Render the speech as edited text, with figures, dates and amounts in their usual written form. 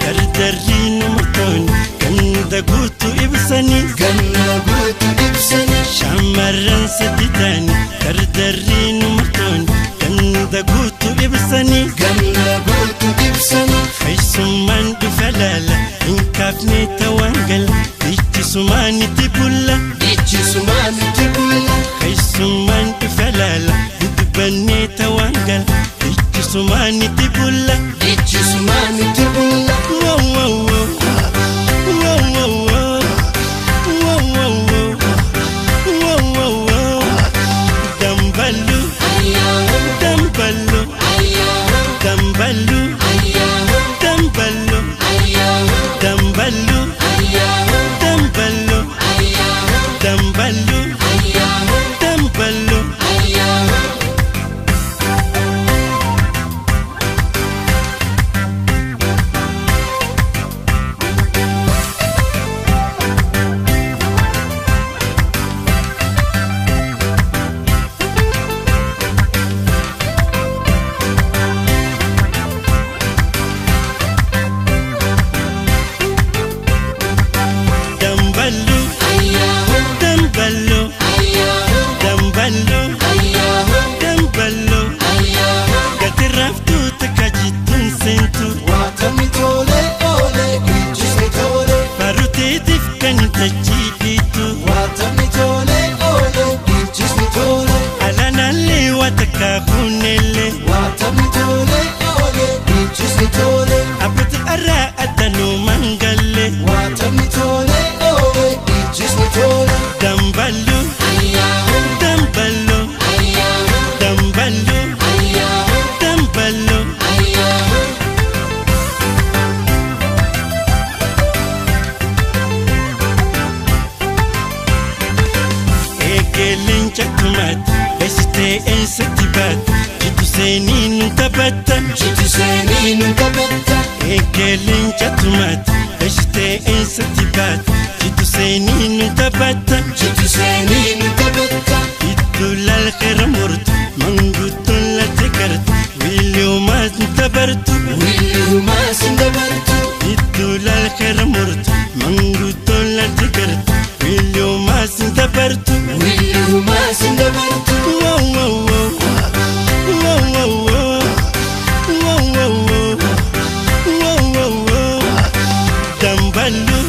Dardarri numurtoonni ganda guutuu ibsanii. Ganna guutuu ibsanii. Shamarran sadi ta'anii dardarri numurtoonni ganda guutuu ibsanii. Ganna guutuu ibsanii. Keessummaan dhufe laala hin kaafne tawaan gala dhichisumaan itti bulla. Dhichisumaan itti bulla. Keessummaan dhufe laala dubbannee tawaan gala dhichisumaan itti bulla. Dhichisumaan itti bulla. Wow, wow, wow. Wow, wow, wow. Wow, wow, wow. Wow, wow, wow. Damballu, damballu, damballu, damballu, damballu, damballu, damballu, damballu. Damballu, damballu, damballu, damballu. Gati raaftuu takka jittuun seentu. Waatamni tolee oolee dhiichisni tolee. Faruteetiif kan tachii dhiitu. Waatamni tolee oolee dhiichisni tolee. Alaanaallee waa takka kuunellee. Waatamni tolee oolee dhiichisni tolee. Abbootii arraa addanuu mangallee. Waatamni tolee oolee dhiichisni tolee. Damballu, damballu, damballu, damballu. Eegeleen cakkumaatti eessitee eessatti baate jitu seenii nu taphatta. Jitu seenii nu taphatta. Eegeleen cakkumaatti eessitee eessatti baate jitu seenii nu taphatta. Jitu seenii nu taphatta. Iddoo lalqeera murtu manguddoon latti gartu wiiliyoomaas ni tabartu. Wiiliyumaas hin dabartu. Iddoo lalqeera murtu manguddoon latti gartu wiiliyoomaas ni tabartu. Wiiliyumaas hin dabartu. Wow, wow, wow. Wow, wow, wow. Wow, wow, wow. Wow, wow, wow. Damballu.